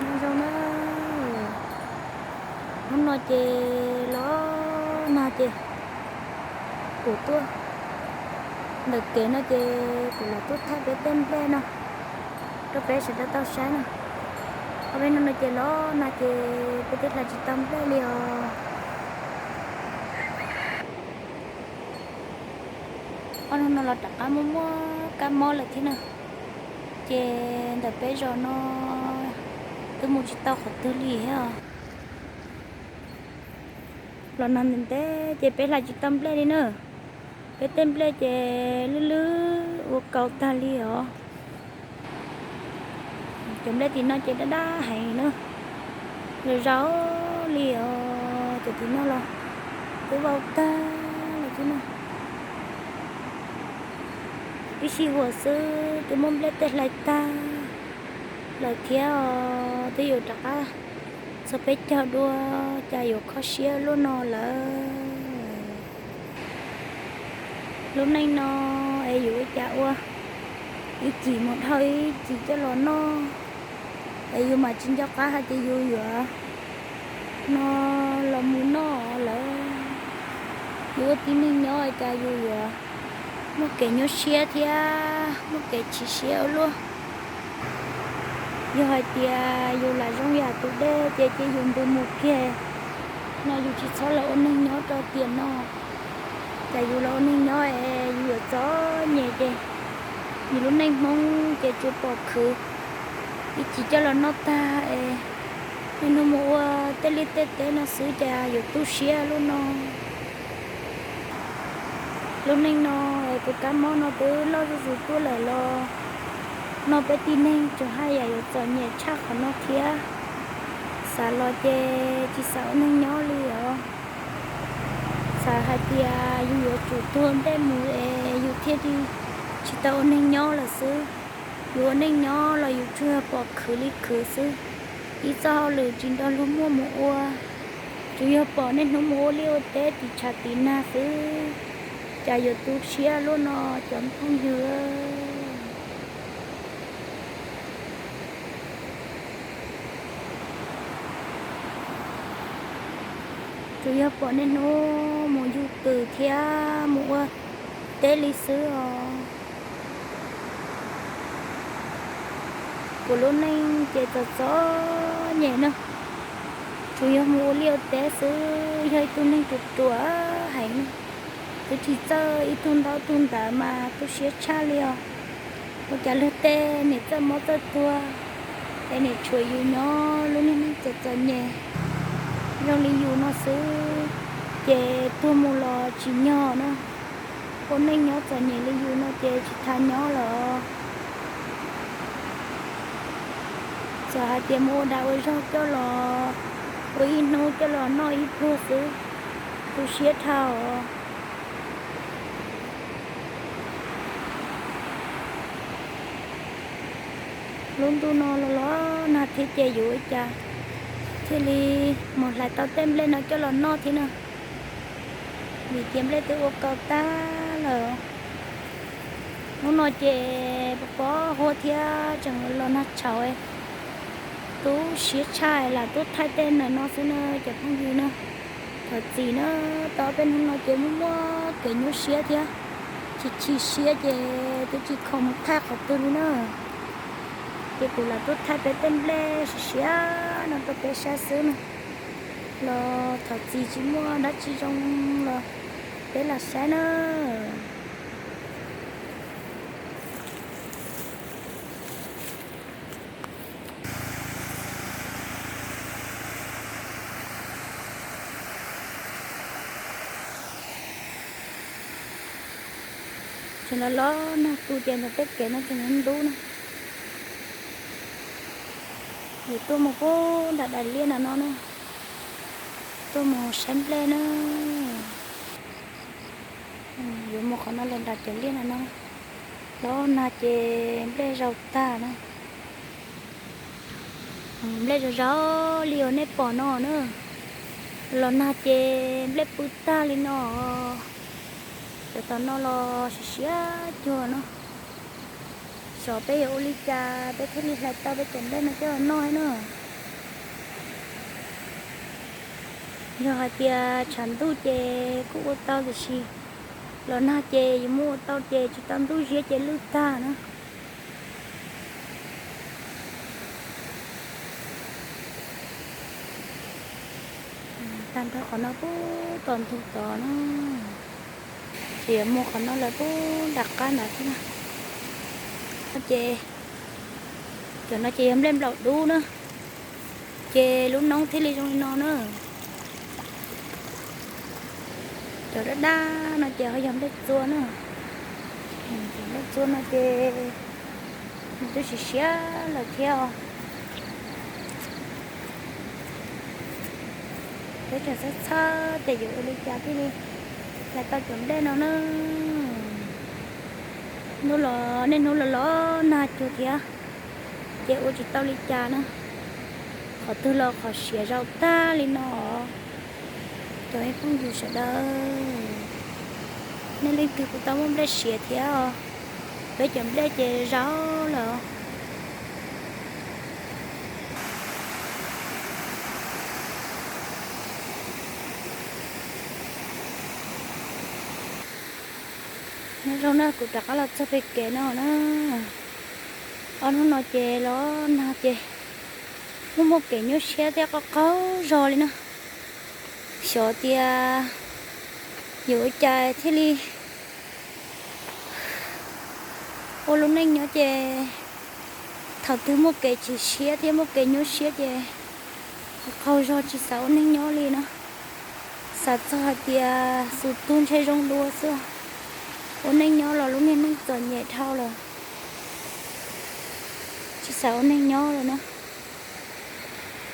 Nyob zoo na, hnub no ces los nag ces kuv tuaj ntawm kev no ces kuv los tuaj thaij peb tej nplej no rau peb sawv daws tau saib na. Ob peb hnub no ces los nag ces peb twb hlais tsis tau nplej li os. Ob hnub no los rov qab muaj muaj kab mob lawm thiab na. Ces ntawm peb zos no twb mus tsis tau qhov twg li thiab os. Los nag ntev ntev ces peb hlais tsis tau nplej li na. Peb tej nplej ces lwj lwj ua kaus tag li os. Cov nplej tim no ces daj daj heev na, los zaum li os, cov tim no los twb vau tag lawm thiab na. Ib sij huam xwb twb muab nplej tej hlais tag lawm thiab os, twb yuav rov qab txog peb caug dua, cas yuav kho siab luaj no lawm. Lub neej no es yus ua cas ua, ib cim mus dhau ib cim coj los noj, es yus mam tsis nco qab hais tias yus yuav no los mus noj lawm. Yus ua tib neeg nyob cas yus yuav muaj kev nyuaj siab thiab muaj kev chim siab ua luaj. Yog hais tias yus lam zoo yam tus dej ces cia yus ntu mus kiag no, yus tsis txhob los ua neeg nyob rau tiam no. Cas yus los ua neeg nyob es yus yuav txom nyem ces yus lub neej Hmoob ces tsuas pom khwv ib cim coj los noj tag es niaj hnub mus ua tej liaj tej teb no xwb, cas yuav tu siab luaj no. Lub neej no es tus kab mob no twb loj zuj zus tuaj lawm los no peb tib neeg tseem haj yam yuav txom nyem tshaj qhov no thiab. Xav los ces tsis xav ua neeg nyob li os. Xav hais tias yus yuav tsum tuag ntej mus es yus thiaj li tsis tau ua neeg nyob lawm xwb. Yus ua neej nyob los yus tsuas yog pom khwv li khwv xwb, ib txoj hauj lwm tsis nrog luag muaj mus ua, tsuas yog pom niaj hnub mus ua liaj ua teb tiv tshav tiv nag xwb, cas yuav tu siab luaj no cov phooj ywg. Tsuas yog pom niaj hnub mus yug twm thiab mus ua teb li xwb os. Kuv lub neej ces txom txom nyem na, tsuas yog mus ua liaj ua teb xwb, yog ib tug neeg ruam ruam heev, twb tsis txawj ib tug ntaub tug ntawv mas tu siab tshaj li os. Ua cas luag tej niam txawj mob txawj tuag es niam tshuav yus nyob lub niag neej txom txom nyem zoo li yus no xwb, ces tuag mus los tsis nyog na. Ua neej nyob txom nyem li yus no ces tsis tas nyob lawm. Txawm hais tias mus ua dag ua zog coj los ua ib hnub coj los noj ib pluag xwb, tu siab dhau. Lub ntuj no los los nag thiab ces yus ua cas thiaj li mus hlais tau tej nplej no coj los noj thiab na, vim tias nplej twb ua kaus tag lawm. Hnub no ces pos pos huab thiab tseem los nag tshauv, tu siab tshaj lam tuaj thaij tej ntawm no xwb na cov phooj ywg na. Thov txim na, tau ob peb hnub no ces muaj muaj kev nyuaj siab thiab chim chim siab ces twb tsis khoom mus thaij qhov twg li na. Ces kuv lam tuaj thaij peb tej nplej siab siab no rau peb saib xwb na. Los thov txim tsis muaj dab tsi zoo los peb lam saib na. Tseem los los nag tu ces ntawm tej kev no tseem ntub na. Yuav tuaj mus pub nram daim liaj ntawm no na, tuaj mus saib nplej na. Yuav mus qhov no los nram cov liaj ntawm no, los nag ces nplej zaum tag na. Nplej zaum zaum li uas nej pom no na, los nag ces nplej pw tag li no. Cov tom no los siav siav cuag no. Xyov peb yuav ua li cas peb thiaj li hlais tau peb cov nplej no coj los noj thiab na. Yog hais tias tshav ntuj ces kuj ua tau tiam sis los nag ces yus muab ua tau ces tsis tau ntub ziab ces lwj tag na. Tag nrho qhov no puag tom ntug tod na, ces yuav muaj qhov no lawm puag nram qab ntawd thiab na. Ces cov no ces yog nplej nplaum dub na, ces lub noob thiaj li zoo li no na. Cov dab dab no ces ho yog nplej txua na. Cov nplej txua no ces nws twb siav siav lawm thiab os. Peb tseem txhawj txhawj tias yuav ua li cas thiaj li hlais tau cov nplej no na. Hnub los niaj hnub los los nag cuag thiab, ces ua tsis tau li cas na. Qhov twg los qhov siav zau tag li no os. Cov me phooj ywg sawv daws, nej leej twg puas tau muaj nplej siav thiab os? Peb cov nplej ces zau lawm. Nyob zoo na, kuv rov qab los txog pem kev no na. Ob hnub no ces los nag ces muaj muaj kev nyuaj siab thiab qaug qaug zog li na. Xyov tias yuav ua cas thiaj li ua lub neej nyob ces thaum twg muaj kev chim siab thiab muaj kev nyuaj siab ces qaug zog tsis xav ua neej nyob li na. Xav txog hais tias xus tug ntshe zoo dua xwb, ua neej nyob los lub niag neej txom nyem dhau lawm, tsis xav ua neej nyob lawm na.